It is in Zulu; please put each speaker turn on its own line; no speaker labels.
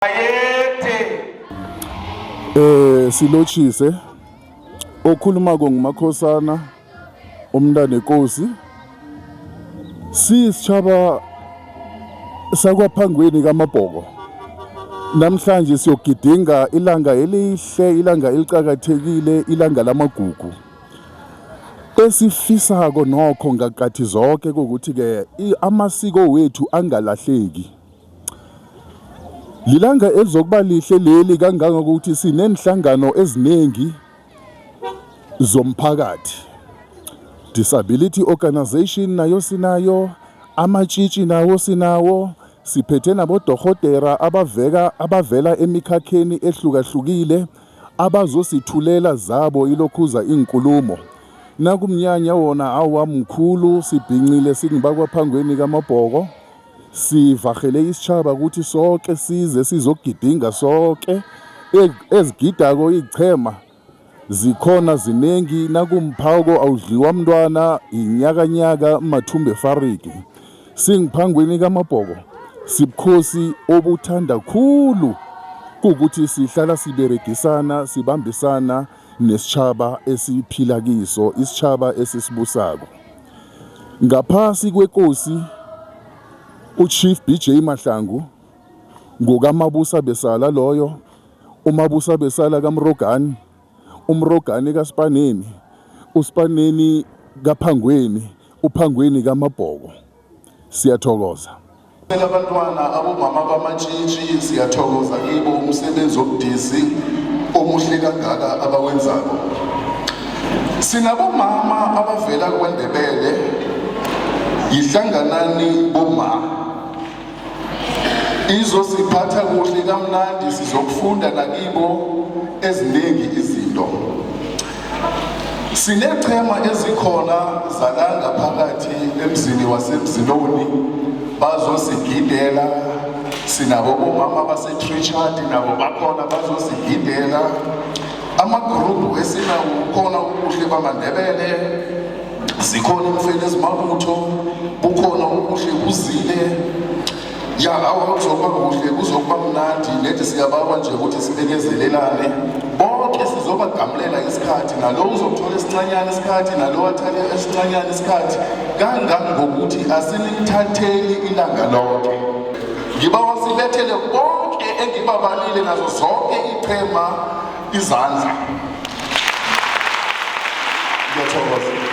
Bayethe.
Silotshise okhulumako nguMakhosana umntanenkosi sisitshaba sakwaphangweni kaMabhoko. Namhlanje siyogidinga ilanga elihle, ilanga eliqakathekile, ilanga lamagugu. Esifisako nokho ngakathi zonke ukuthi ke amasiko wethu angalahleki. Lilanga elizokuba lihle leli kangangokuthi sinenhlangano eziningi zomphakathi. Disability Organization nayo sinayo, amatshitshi nawo sinawo, siphethe nabodokotela abaveka abavela emikhakheni ehlukahlukile abazosithulela zabo ilokhuza inkulumo. Nakumnyanya wona awa mkhulu sibhincile singibakwaphangweni kaMabhoko. Sivahele isitjhaba ukuthi soke size sizokugidinga soke. Ezigidako iichema zikhona zinengi, nakumphako awudliwa mntwana, inyakanyaka mathumbe fariki. Singiphangweni kaMabhoko sibukhosi obuthanda khulu kukuthi sihlala siberegisana sibambisana nesitjhaba esiphila kiso, isitjhaba esisibusako. Ngaphasi kwekosi uChief BJ Mahlangu ngokaMabusa Besala loyo, uMabusa Besala kaMrogani, uMrogani kaSpaneni, uSpaneni kaPhangweni, uPhangweni kaMabhoko. Siyathokoza.
Abantwana abomama bamatshitshi siyathokoza kibo umsebenzi obudisi omuhle kangaka abawenzako. Sinabomama abavela kwaNdebele, yihlanganani boma. Izosiphatha kuhle kamnandi, sizokufunda nakibo eziningi izinto. Sinechema ezikhona zala ngaphakathi emzini wasemzinoni bazosigidela. Sinabo bomama baseTrichard nabo bakhona bazosigidela. Amagruphu esinawo kukhona ubuhle bamaNdebele, zikhona imfene ezimabutho, bukhona ubuhle buzile. Ya, awa kuzokuba kuhle, kuzokuba mnandi. Nethi siyabawa nje ukuthi sibekezelelane bonke, sizobagamulela isikhathi, nalo uzokuthola esincanyana isikhathi, nalo athale esincanyana isikhathi, kangangokuthi asinithatheli ilanga lonke. Ngibawa silethele bonke engibabalile nazo zonke ichema izandla. Ngiyathokoza.